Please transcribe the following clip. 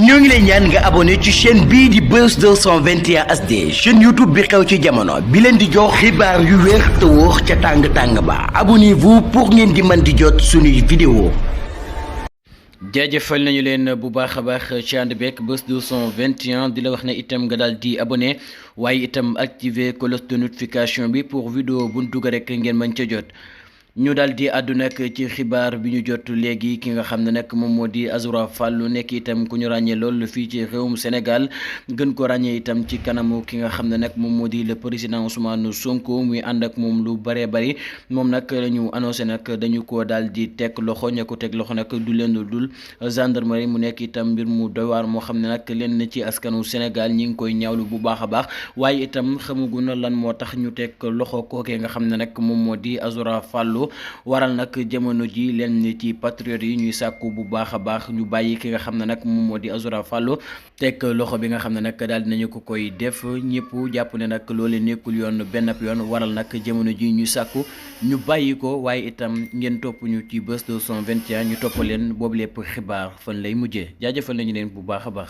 ñoo ngi lay ñaan nga abonné ci chaîne bii di Buzz 221 HD chaîne YouTube bi xew ci jamono bi leen di jox xibaar yu wér te wóor ca tàng-tàng ba abonnez-vous pour ngeen di mën di jot suñuy vidéo. jaajëfal nañu leen bu baax a baax ci ànd beeg Buzz 221 di la wax ne itam nga daal di abonné waaye itam activer cloche de notification bi pour vidéo bu ñu dugg rek ngeen mën ca jot. ñu daal di àddu nag ci xibaar bi ñu jot léegi ki nga xam ne nag moom moo di Azoura Fall nekk itam ku ñu ràññee lool fii ci réewum Sénégal gën ko ràññee itam ci kanamu ki nga xam ne nag moom moo di le président Ousmane Sonko muy ànd ak moom lu bëree bëri moom nag la ñu annoncé nag dañu ko daal di teg loxo ña ko teg loxo nag du leen dul gendarmerie mu nekk itam mbir mu doy waar moo xam ne nag leen ci askanu Sénégal ñi ngi koy ñaawlu bu baax a baax waaye itam xamagu na lan moo tax ñu teg loxo kookee nga xam ne nag moom moo di Azoura Fall waral nag jamono ji leen ci patriote yi ñuy sàkku bu baax a baax ñu bàyyi ki nga xam ne nag moom moo di Azoura Fall teg loxo bi nga xam ne nag daal dinañu ko koy def ñëpp jàpp ne nag loolee nekkul yoon benn yoon waral nag jamono ji ñu sàkku ñu bàyyi ko waaye itam ngeen topp ñu ci Buzz 221 ñu topp leen boobu lépp xibaar fan lay mujjee jaajëfal nañu leen bu baax a baax.